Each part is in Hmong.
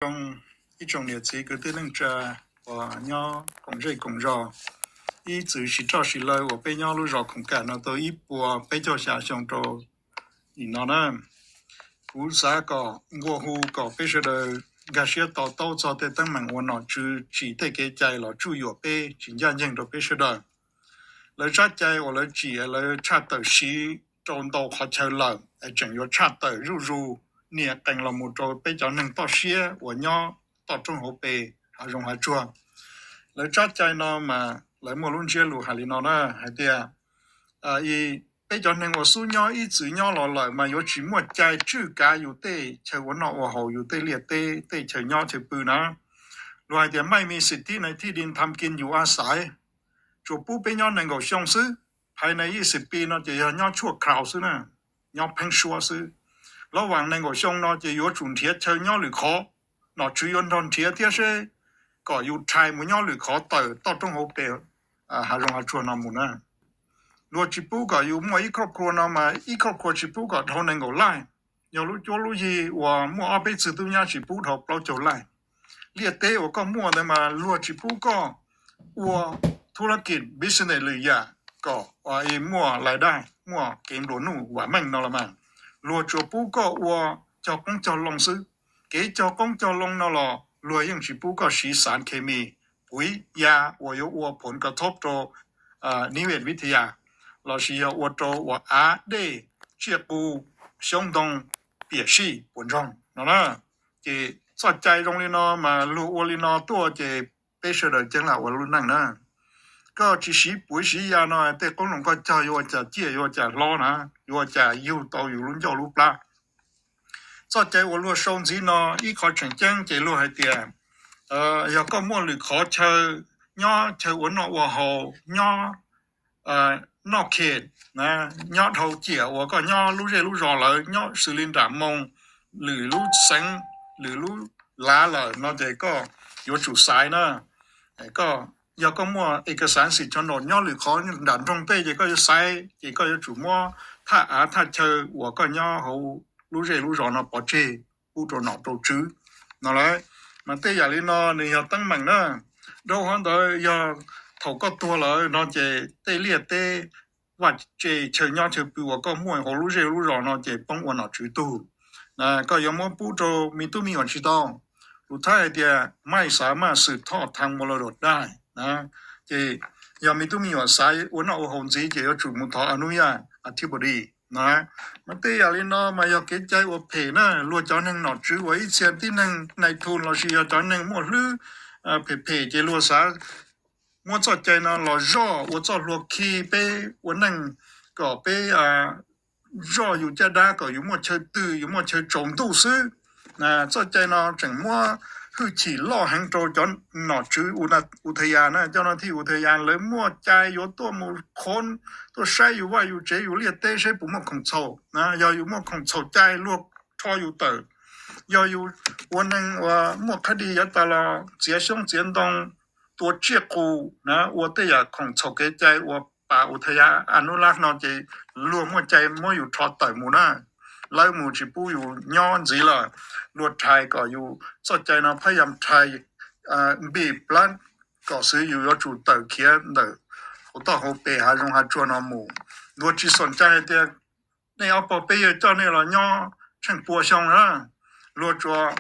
Zoo ib tsoom niam txiv kwv tij neej tsa uas nyob koom zej koom zos, ib txwm sis roj sis lawv uas peb nyob lub zos Khoom Kam no tau ib puas peb caug xya xyoo rau nim no na. Kuv xav kom nqua hu kom peb sawv daws nkag siab to taub txog tej teeb meem uas nom tswv tsim tej kev cai los tsuj yuam peb, tsis ncaj ncees rau peb sawv daws. Lawv tsab cai uas lawv tsim lawv tshaj tawm siv rau ntau qhov chaw lawm es tseem yuav tshaj tawm zuj zus nias qees los mus rau peb cov neeg toj siab uas nyob toj roob hauv pes hav zoov hav tsuag. Lawv tsab cai no mas lawv muaj lub ntsiab lus hais li no na, hais tias peb cov neeg uas xub nyob ib txwm nyob los lawm mas yuav tsis muaj cai tswj kav yus tej chaw ua noj ua haus, yus tej liaj teb, tej chaw nyob chaw pw na. Luag hais tias ไม่มีสิทธิในที่ดินทำกินอยู่อาศัย, tsuas pub peb nyob nees nkaum xyoo xwb. Phais nees yim xib pis no ces yog nyob tshuaj khaus xwb na, nyob pheeb suab xwb. Lov vas nees nkaum xyoo no ces yuav tsum nrhiav chaw nyob lwm qhov, nom tswv yuav nrog nrhiav thiab seb kom yus rhais mus nyob lwm qhov tawm toj roob hauv pes hav zoov hav tsuag no mus na. Luag tsis pub kom yus muaj ib khoj khua no mas ib khoj khua tsis pub kom dhau nees nkaum laij. Yog lub cuab lub yig uas muaj ob peb txwg tub nyab tsis pub dhau plaub caug laij. Liaj teb uas koj muaj ntawd mas luag tsis pub koj ua thub lab kis business lwm yam kom muaj lais daj, muaj kev nplua nuj vam meej no los mas luag tsuas pub koj ua cog qoob cog loo xwb. Kev cog qoob cog loo no los luag yeej tsis pub koj siv xav khes mis, puiv ya uas yuav ua phoov ka thob rau niv ves vib thi yas lossis yog ua rau uas av dej, tsiaj qus, xyoob ntoo, piam sij puas ntsoog no na. Ces txoj cai zoo li no mas luag ua li no tuaj ces peb sawv daws ceeb lam ua lub neej na. Koj tsis siv puiv siv ya no tej qoob loo koj cog yuav ua cas ciaj, yuav ua cas hlob na, yuav ua cas yug tau yus lub ncauj lub plab. Txoj cai uas luag sau ntxiv no ib qho tseem ceeb ces luag hais tias yog koj muaj lwm qhov chaw nyob, chaw ua noj ua haus, nyob noj khes, nyob dhau ciam uas koj nyob lub zej lub zos lawm, nyob xws li nram moo, lwm lub xeev, lwm lub lav lawm no ces koj yuav tsum xaiv na. Yog koj muaj ej ka xav xim tsho nraum nyob lwm qhov nram nroog tej ces koj yuav xaiv ces koj yuav tsum muab thaj av thaj chaw uas koj nyob hauv lub zej lub zos no pov tseg pub rau nom rau tswv no lawm. Mas tej yam li no nws yog teeb meem na. Dhau qhov ntawd yog thaum koj tuag lawm no ces tej liaj teb, vaj tse, chaw nyob chaw pw uas koj muaj hauv lub zej lub zos no ces poob ua nom tswv tug. Koj yuav muab pub rau me tub me nyuam tsis tau. Lus Thaib hais tias ไม่สามารถสืบทอดทางมรดกได้ na. Ces yog me tub me nyuam xav ua noj ua haus ntxiv ces yuav tsum mus thov อนุญาตอธิบดี na. Mas tej yam li no mas yog kev cai uas phem na. Luag cov neeg nom tswv uas ib txhia tib neeg nais thus lossis yog cov neeg muaj hlwb phem phem ces luag xav muab txoj cai no los zoj ua txoj hlua khi peb ua neej kom peb zoj yus caj dab kom yus muaj chaw twg, yus muaj chaw tsaus ntuj xwb. Txoj cai no tseem muab hwj chim loj heev rau cov nom tswv u tha yas na, cov nom thij u tha yas lawv muaj cai yuav tuaj mus qhov, tuaj saib yus vaj yus tsev yus liaj teb seb puas muaj khoom txhaum. Yog yus muaj khoom txhaum cai luag rho yus tawm. Yog yus ua neeg uas muaj qhab di yav tas los txiav xyoob txiav ntoo, tua tsiaj qus na, ua tej yam khoom txhaum kev cai uas pas u tha yas a nub lab no ces luag muaj cai muab yus rho tawm mus na. Lawv mus tsis pub yus nyob ntxiv lawm. Luag rhais kom yus txoj cai no phab yam rhais npij plab kom xwv yus yuav tsum tawm khiav ntawm hauv toj hauv pes hav zoov hav tsuag no mus. Luag tsis xom cai hais tias nej ob pog peb yawg coj nej los nyob tsheej pua xyoo na. Luag tsuas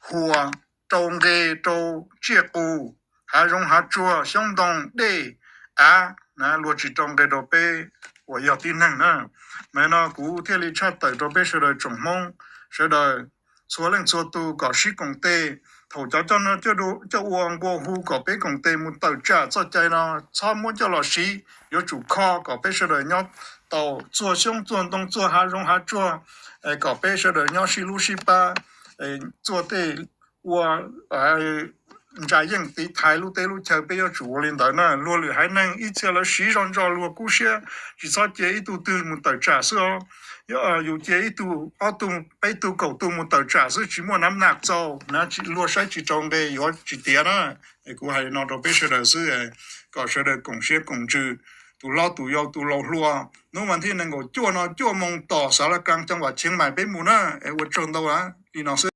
huas rau nqe rau tsiaj qus, hav zoov hav tsuag, xyoob ntoo, dej, av na, luag tsis rau nqe rau peb uas yog tib neeg na. Mas no kuv thiaj li tshaj tawm rau peb sawv daws tsoom Hmoob sawv daws txhua leej txhua tus kom sib koom tes. Thaum cov coj noj coj ua nqua hu kom peb koom tes mus tawm tsam txoj cai no, txhob muab coj los siv, yuav tsum kho kom peb sawv daws nyob tau, txuag xyoob txuag ntoo, txuag hav zoov hav tsuag, kom peb sawv daws nyob sib hlub sib pab, txuag tej ua ntsa yeej tiv thaiv lub teb lub chaw, peb yuav tsum ua li ntawd na. Luag lwm haiv neeg ib txhia lawv siv zog ntso luag kub siab, tsis txhob cia ib tug twg mus tawm tsam xwb os. Yus cia ib tug ob tug peb tug kaum tug mus tawm tsam xwb tsis muaj nam nam txaus na, luag saib tsis rau nqe yuav tsis tiav na. Kuv hais li no rau peb sawv daws xwb, kom sawv daws koom siab koom ntsws, tus hlob tus yau tus laus hluas. Hnub vas thib nees nkaum cuaj no cuaj moos tom xav la kas cooj vam cheeb mais peb mus na. Es ua tsaug ntau li no xwb.